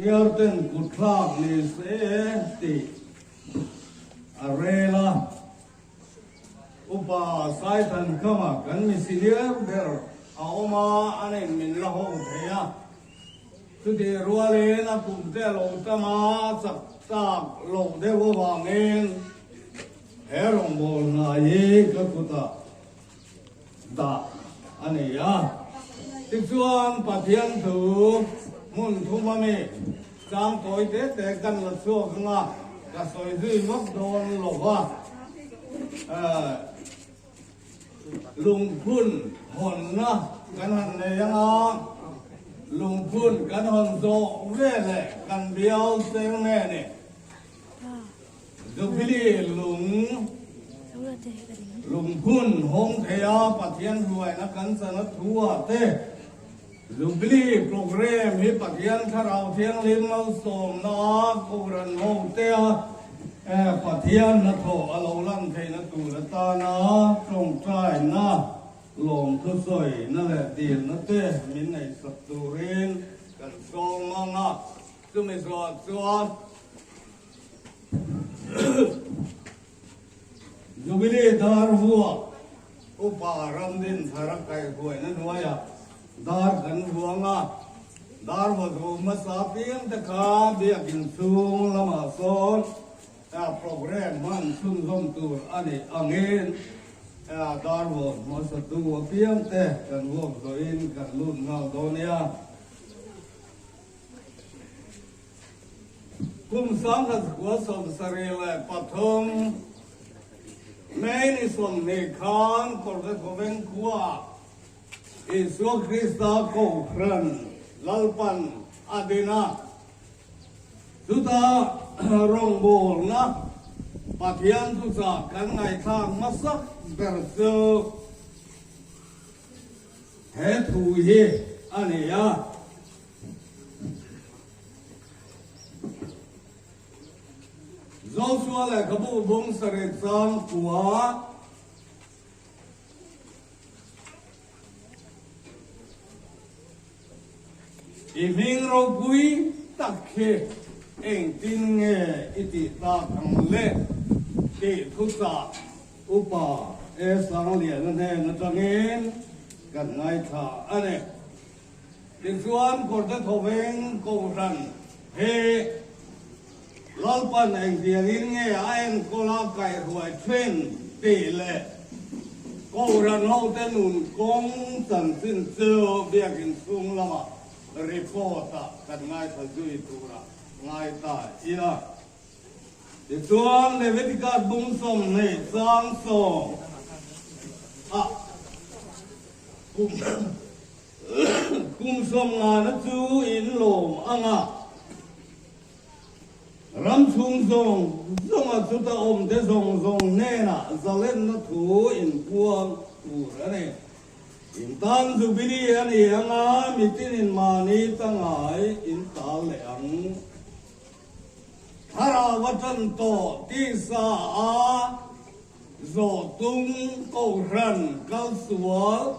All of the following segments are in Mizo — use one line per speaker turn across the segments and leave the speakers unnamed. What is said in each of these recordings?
Hniarten kutthlak ni se tih a rel a. Upa Saithankhama kan mi senior ber a awm a, a nen min la ho thei a. Chutih rualin a kum te a lo tam a, a chak tak loh deuh avangin he rawngbâwl hna hi ka kutah dah a ni a. Tichuan Pathian thu hmun thum a mi chang tawi te te kan la chhuak ang a, ka sawi zui vak dawn lo va. Lungphun hawnna kan han nei ang a, lungphun kan hawn zawh veleh kan bial cheng nge ni? Jubilee lung lungphun hawng thei a Pathian hruaina kan chan a thu ah te Jubilee program hi Pathian Thlarau Thianghlim malsawmna a Kohhran ho te a Pathian hnathawh a lo lan theihna tur atana tawngtaina lawmthu sawina leh dilna te min neihsak turin kan sawm ang a, chumi zawh chuan Jubilee dar vuah upa Ramdin thar a kaihhuaina hnuaiah dar kan vuang a, dar vazu hmasa piang te kha biakin chhung lamah sawn programme hman chhunzawm tur a nih angin dar vaw hmasa tu apiang te kan vuak zawhin kan lut nghal dawn nia. Kum 1973 May ni 20 khan Kawrthekawveng khuaah Isua Krista Kohhran Lalpan a din a, chutah rawngbawlna Pathian thuchah kan ngaihthlak hmasak ber chu he thu hi a ni a. Joshua lehkhabu bung sarih chang kua I hming ropui tak khi engtin nge i tih tak ang le tih thuchah Upa E Sangliana hnen atangin kan ngaithla a ni. Tichuan Kawrte Thawveng Kohhran hi Lalpan engtiangin nge a enkawl a kaihruai thin tih leh Kohhran hote nun kawng chanchin chu biakin chhung lamah report ah kan ngaithla zui tura ngai ta ila. Tichuan Leviticus bung 20 chang sawm ah kum Kum sawmngana chu in lawm ang a, ram chhung zawng zawnga chuta awmte zawng zawng hnenah zalenna thu in puang tur a ni. In tan Jubilee a ni ang a, mitinin mahni tangai in tal leh ang. Thlarau a tan tawh tisa a zawh tum Kohhran kal sual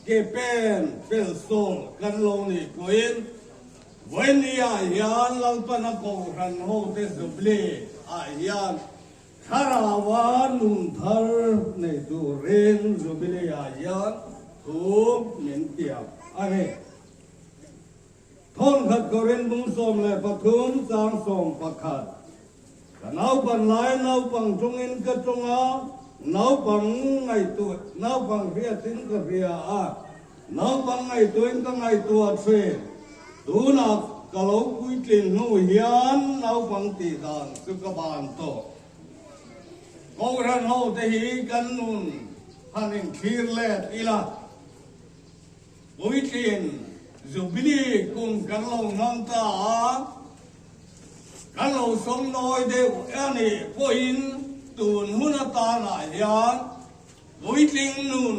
ke pen fel sawl kan lo nih pawhin vawiini ah hian Lalpana Kohhran hote Jubilee ah hian Thlaraua nun thar nei turin Jubilee ah hian thu min tiam a ni. Thawnkhat Korin bung 13 chang 11. Ka naupan lai naupang tawngin ka tawng a, naupang ngaihtuah naupang hriatin ka hria a, naupang ngaihtuahin ka ngaihtuah thin. Tunah ka lo puitlin hnu hian naupang tih dan chu ka ban tawh. Kohhran hote hi kan nun han inthlir let ila. Puitlin Jubilee kum kan lo hmang ta a, kan lo sawm nawi deuh a nih pawhin tun hun atanah hian puitling nun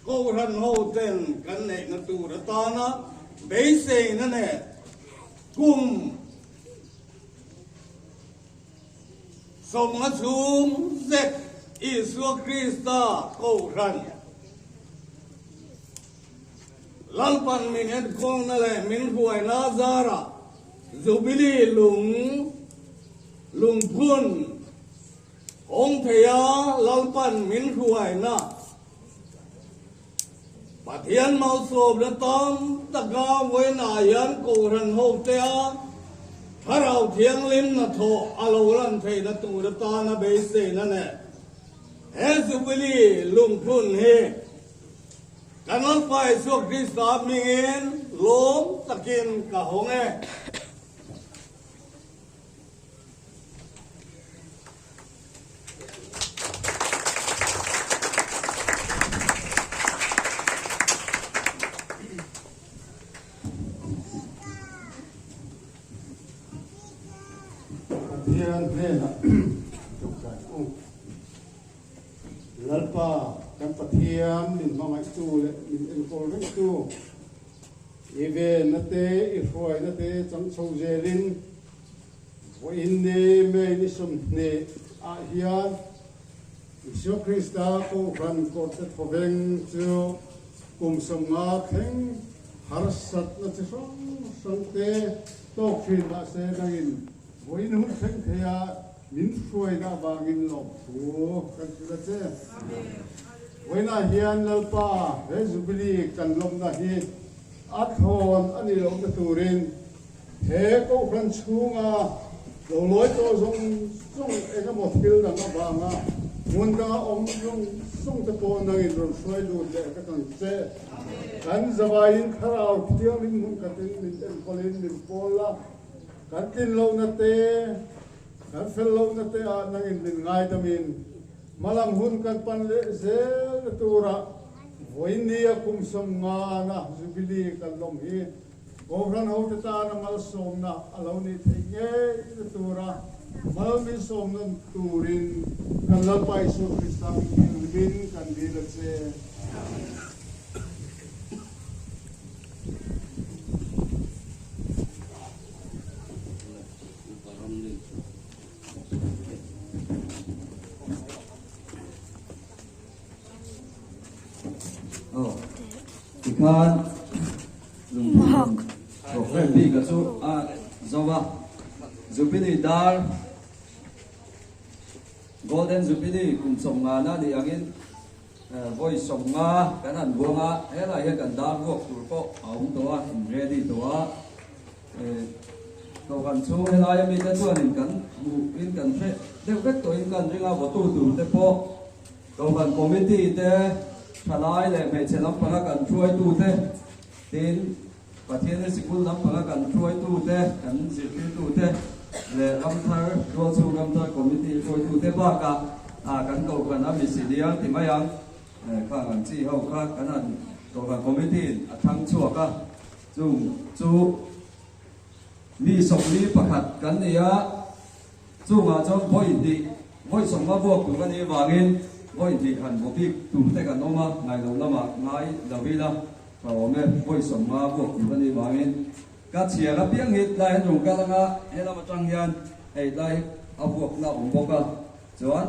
Kohhran hoten kan neihna tur atana beiseina nen kum 50 chhung zet Isua Krista Kohhran Lalpan min enkawlna leh min hruaina zarah. Jubilee lung lungphun hawng theia Lalpan min hruaina Pathian malsawmna tam taka vawiinah hian Kohhran hotea Thlarau Thianghlim hnathawh a lo lan theihna tur atana beiseina nen he Jubilee lungphun hi Kan Lalpa Isua Krista hmingin lawm takin ka hawng e.
Pathian hnenah tukzai u. Lalpa, kan Pathian min hmangaihtu leh min enkawl rengtu, i venna te, i hruaina te chang chho zelin, vawiin ni May ni 20 ah hian Isua Krista Kohhran kawrte thawveng chu kum 50 thleng harsatna chi hrang hrang te tawk thin mahse nangin vawiin hun thleng theia Min hruaina avangin lawmthu kan hrilh a che. Vawiinah hian Lalpa he Jubilee kan lawmna hi a thlawn a nih lohna turin he Kohhran chhunga lo lawi tawh zawng zawng eng emaw thil dang avanga hmun danga awm zawng zawng te pawh nangin rawn hruai lut leh ka kan che. Kan zavaiin Thlarau Thianghlim hmun khatin min enkawlin min pawl a, kan tlin lohna te, Kan fel lohna te ah nangin min ngaidamin hmalam hun kan pan leh zel na turah vawinia kum 50 na Jubilee kan lawm hi Kohhran hote tana malsawmna a lo nih theih ngei na tura mal min sawmna turin kan Lalpa Isua Krista min thianghlimin kan dil a che.
Tikhan lungphun program bik a chu a zo a, Jubilee dar Golden Jubilee kum 50 na nih angin vawi 50 kan han buang a, helai hian kan dar ruak tur pawh a awm tawh a, in ready tawh a. Kohhran chhung helaia mite chuanin kan hmuhin kan hre deuh vek tawhin kan ring a, votu turte pawh Kohhran Committee te, thalai leh hmeichhe lampanga kan hruaitute, tin Pathianin sikul lampanga kan hruaitute, kan zirtirtute leh Ramthar, Tualchhung Ramthar Committee hruaitute bakah kan Kohhrana mi senior ti mai ang, khang ang chi ho kha kan han Kohhran Committee in a thlang chhuak a. Chung chu mi 41 kan ni a, chungah chuan vawi hnih, vawi sawmnga vuak tur a nih avangin vawi hnih han vaw bik tur te kan awm a, ngailo lamah ngai lo ila ka awm e, vawi 50 vuak tur a nih avangin ka chhiar apiang hi tlai an rawn kal anga helam atang hian hei tlai a vuakna a awm bawk a, chuan.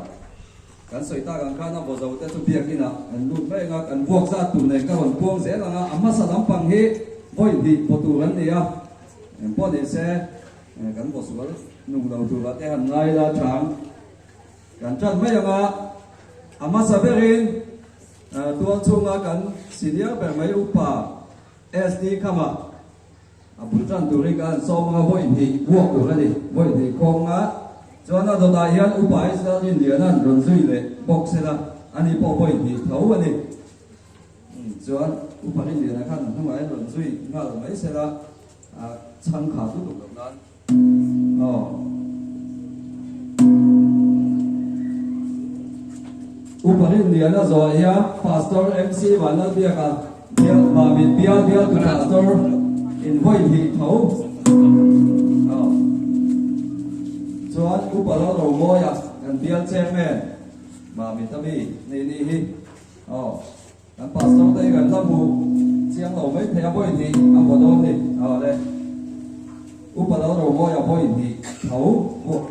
Kan sawi tak ang khan a vaw zo te chu biakin ah kan lut mai ang a, kan vuak zat tur nen ka rawn puang zel ang a, a hmasa lampang hi vawi hnih vaw tur an ni a, engpawh ni se kan vaw sual nung lo tur ah te han ngai la chang kan tan mai ang a, a hmasa berin tual chhunga kan senior ber mai upa SD Khama a bul tan tur hi ka han sawm anga vawi hnih vuak tur a ni, vawi hnih khawng a, chuan a dawtah hian upa Israel Rinliana'n rawn zui leh bawk se la, ani pawh vawi hnih tho a ni. Chuan upa Rinliana khan a hnungah hian rawn zui nghal mai se la, a chhang kha lutuk loh nan. Aw. Upa Rinliana zawh hian Pastor MC Vanlalbiaka bial Mamit bial bial tu Pastor in vawi hnih tho. Aw. Chuan Upa Lalromawia kan bial chairman Mamit ami nei ni hi. Aw. Kan pastor te hi kan la hmu chiang lo mai thei a vawi hnih a vaw dawn ni. Aw le. Upa lo ro mawi a vawi hnih tho pawh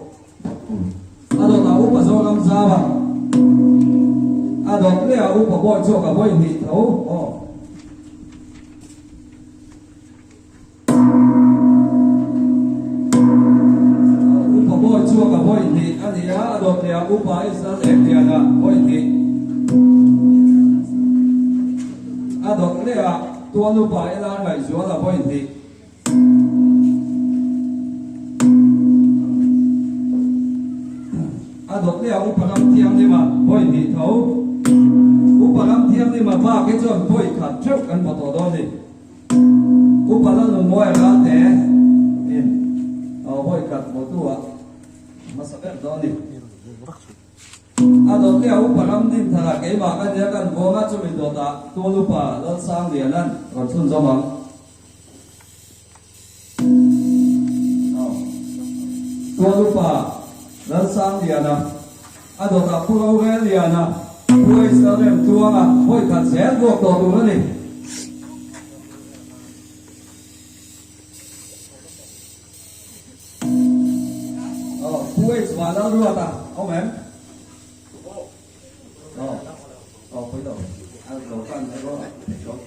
a dawt a upa Zoram zau a a dawt leh a upa bawi chhuak a vawi hnih tho aw. ni a, a dawt leh ah Upa Israel Ekliana vawi hnih. A dawt leh ah Tual Upa Elar Ngaihzuala vawi hnih. A dawt leh ah Upa Ramthianghlima vawi hnih tho. Upa Ramthianghlima bak hi chuan vawi khat theuh kan vaw tawh dawn a ni. Upa Lalnunmawia Ralte in vawi khat vawtu ah hmasa ber dawn a ni. A dawt leh a upa ram din thar ah keimah ka nia kan vawng a chumi dawt ah Tual upa Lalsangliana'n rawn chhunzawm ang. Tual upa Lalsangliana, a dawt ah Pu Rorelliana, Pu Eisalrem Tluanga vawi khat zel vuak tawh tur a ni. Pu H Vanlalruata awm em?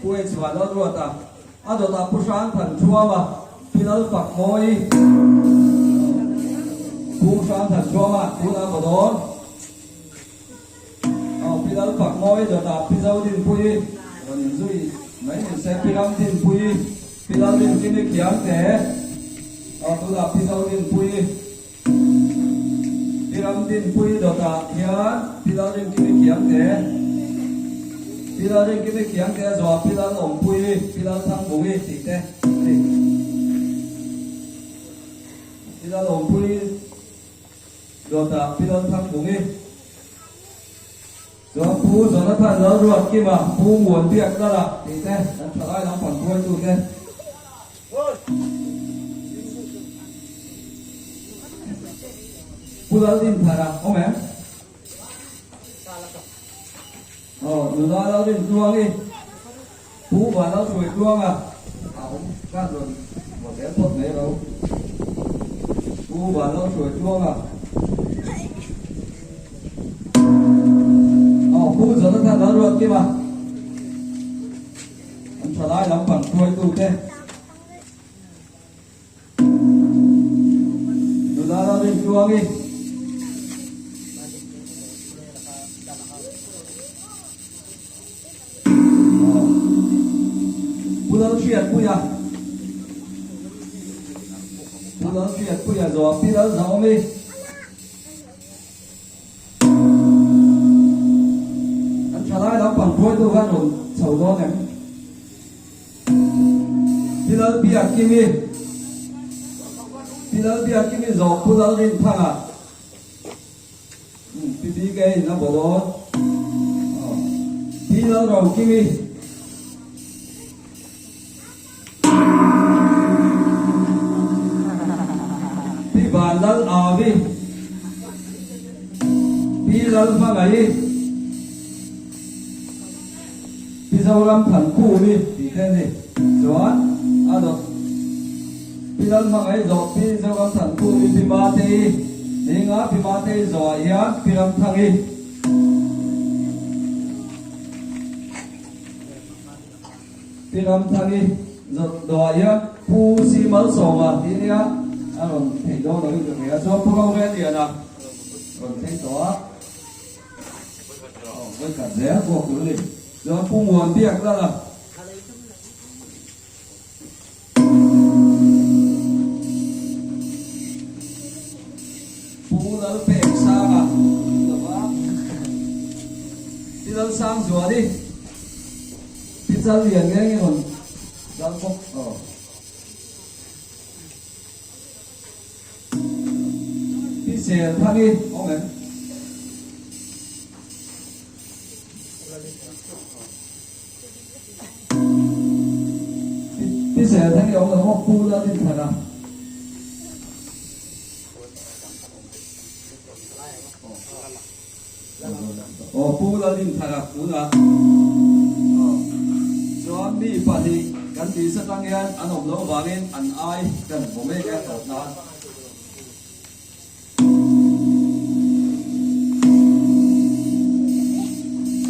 Pu H Vanlalruata a dawtah Pu Hrangthan Thuama, Pi Lalfakmawi, Pu Hrangthan Thuama tunah maw dawn? Pi Lalfakmawi dawtah Pi Zodinpuii rawn inzui mai ni se, Pi Ramdinpuii, Pi Lalrinkimi Khiangte, tunah Pi Zodinpuii. Pi Ramdinpuii dawtah hian Pi Lalrinkimi Khiangte, Pi Lalrinkimi Khiangte a zawh Pi Lalawmpuii, Pi Lalthangvungi tih te a ni. Pi Lalawmpuii dawtah Pi Lalthangvungi, chuan Pu Jonathan Lalruatkima, Pu Muanbiakdala tih te kan thalai lampang hruaitute. Pu Laldinthara awm em? Aw, nula Lalrintluangi, Pu Vanlalhruaitluanga a awm khan rawn vaw zel phawt mai ro. Pu Vanlalhruaitluanga. Aw, Pu Jonathan Lalruatkima. An thalai lampang hruaitute nula Lalrintluangi Pu Lalhriatpuia Pu Lalhriatpuia zawh Pi Lalzawmi Kan thalai lampang hruaitu khan rawn chho dawn em? Pi Lalbiakimi, Pi Lalbiakimi zawh Pu Lalrinthanga, Pi BK in a baw dawn. Pi Lalrokimi. Pi Vanlal Avi, Pi Lalhmangaih, Pi Zoram Thankhumi tih te a ni. Chuan a dawt Pi Lalhmangaih zawh Pi Zoram Thankhumi, Pi Matei ninga Pi Matei zawhah hian Pi Ramthangi. Pi Ramthangi zawt dawhah hian Pu Si Malsawma tih nia a rawn theih dawn lo in ka hria chuan Pu Roreliana rawn thleng tawh a, aw vawikhat zel buak tur a ni. Chuan Pu Muanbiak Lala. Pu Lalpeksanga lova Pi Lalsangzuali Pi Challian nge nge rawn dal bawk aw. Pi Selthangi awm em? Pi Selthangi awm lo maw Pu Lalrinthana. Aw Pu Lalrinthara tunah chuan mi pahnih kan tih sa tang hian an awm loh vangin an ai kan vaw mek a tawp nan.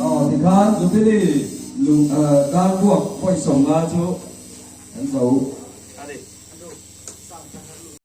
Aw tikhan Jubilee lung dar buak vawi sawmnga chu kan zo.